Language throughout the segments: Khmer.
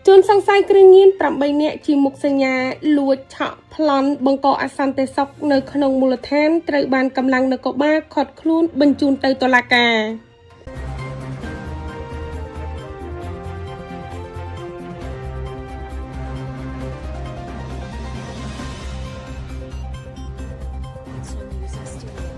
ជនសង្ស័យគ្រឿងញៀន8នាក់ជាមុខសញ្ញាលួចឆក់ប្លន់បង្កអសន្តិសុខនៅក្នុងមូលដ្ឋានត្រូវបានកម្លាំងនគរបាលឃាត់ខ្លួនបញ្ជូនទៅតុលាការ។ Monster Music Studio.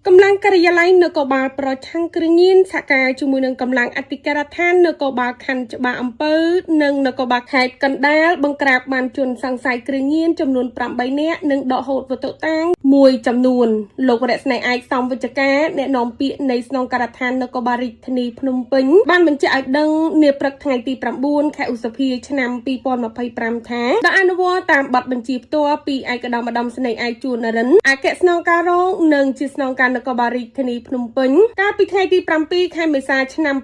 កម្លាំងការិយាល័យនគរបាលប្រឆាំងគ្រឿងញៀនសហការជាមួយនឹងកម្លាំងអធិការដ្ឋាននគរបាលខណ្ឌច្បារអំពៅនិងនគរបាលខេត្តកណ្ដាលបង្ក្រាបបានជនសង្ស័យគ្រឿងញៀនចំនួន8នាក់និងដកហូតវត្ថុតាងមួយចំនួនលោករស្នៃឯកសំវិជ្ជការអ្នកនាំពាក្យនៃស្នងការដ្ឋាននគរបាលរាជធានីភ្នំពេញបានបញ្ជាក់ឲ្យដឹងនាព្រឹកថ្ងៃទី9ខែឧសភាឆ្នាំ2025ថាដោយអនុវត្តតាមបទបញ្ជាផ្ទាល់ពីឯកឧត្តមឧត្តមសេនីយ៍ឯកជួននរិនអគ្គស្នងការរងនិងជាស្នងការនគរបាលរាជធានីភ្នំពេញកាលពីថ្ងៃទី7ខែមេសាឆ្នាំ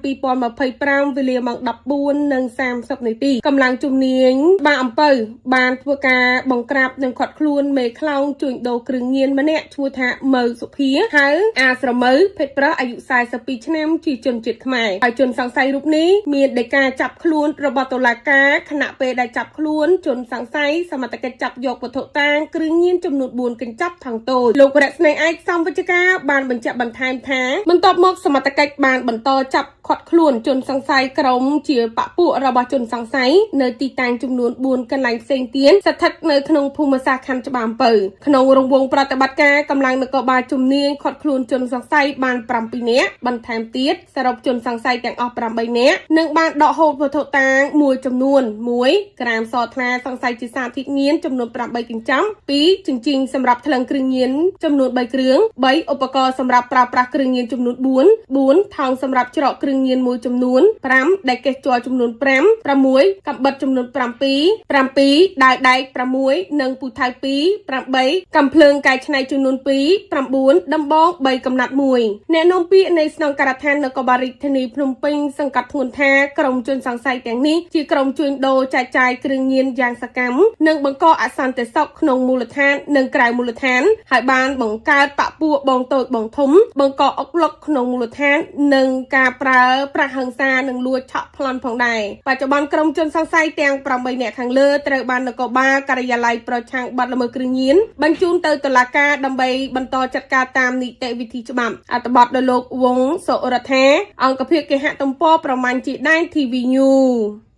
2025វេលាម៉ោង14:30នាទីកម្លាំងជំនាញបាអំពៅបានធ្វើការបង្ក្រាបនិងឃាត់ខ្លួនមេខ្លោងជួញដូរគ្រឿងញៀនម្នាក់ឈ្មោះថាមើសុភាហៅអាស្រមៅភេទប្រុសអាយុ42ឆ្នាំជាជនជាតិខ្មែរហើយជនសង្ស័យរូបនេះមានដីកាចាប់ខ្លួនរបស់តុលាការខណៈពេលដែលចាប់ខ្លួនជនសង្ស័យសមត្ថកិច្ចចាប់យកវត្ថុតាងគ្រឿងញៀនចំនួន4កញ្ចប់ថងតូចលោករស្នៃឯកសំវិជ្ជការបានបញ្ជាក់បន្ថែមថាបន្ទាប់មកសមត្ថកិច្ចបានបន្តចាប់ឃាត់ខ្លួនជនសង្ស័យក្រុមជាបពុរបស់ជនសង្ស័យនៅទីតាំងចំនួន4កន្លែងផ្សេងទៀតស្ថិតនៅក្នុងភូមិសាស្ត្រខណ្ឌច្បារអំពៅក្នុងរង្វង់ប្រតិបត្តិការកម្លាំងនគរបាលជំនាញឃាត់ខ្លួនជនសង្ស័យបាន7នាក់បន្ថែមទៀតសរុបជនសង្ស័យទាំងអស់8នាក់និងបានដកហូតវត្ថុតាងមួយចំនួន1ក្រាមសថ្លាសង្ស័យជាសារធាតុញៀនចំនួន8កញ្ចប់2ជញ្ជីងសម្រាប់ថ្លឹងគ្រឿងញៀនចំនួន3គ្រឿង3ឧបករណ៍សម្រាប់ប្រើប្រាស់គ្រឿងញៀនចំនួន4 4ថង់សម្រាប់ច្រកគ្រឿងញៀនមួយចំនួន5ដែកកេះជ័រចំនួន5 6កាំបិតចំនួន7 7ដាវដែក6និងពូថៅ2 8កាំភ្លើងកែច្នៃចំនួន2 9ដំបង3កំណាត់1អ្នកនាំពាក្យនៃស្នងការដ្ឋាននគរបាលរាជធានីភ្នំពេញសង្កត់ធ្ងន់ថាក្រុមជនសង្ស័យទាំងនេះជាក្រុមជួញដូរចែកចាយគ្រឿងញៀនយ៉ាងសកម្មនិងបង្កអសន្តិសុខក្នុងមូលដ្ឋាននិងក្រៅមូលដ្ឋានហើយបានបង្កើតបពពួកបងតូចបងធំបង្កអុកឡុកក្នុងមូលដ្ឋាននិងការប្រើប្រាស់ហិង្សានិងលួចឆក់ប្លន់ផងដែរបច្ចុប្បន្នក្រុមជនសង្ស័យទាំង8នាក់ខាងលើត្រូវបាននគរបាលការិយាល័យប្រឆាំងបទល្មើសគ្រឿងញៀនបញ្ជូនទៅតុលាការដើម្បីបន្តចាត់ការតាមនីតិវិធីច្បាប់អត្ថបទដោយលោកវងសុរដ្ឋាអង្គភាពគេហទំព័រប្រមាញ់ជាដែន TV News។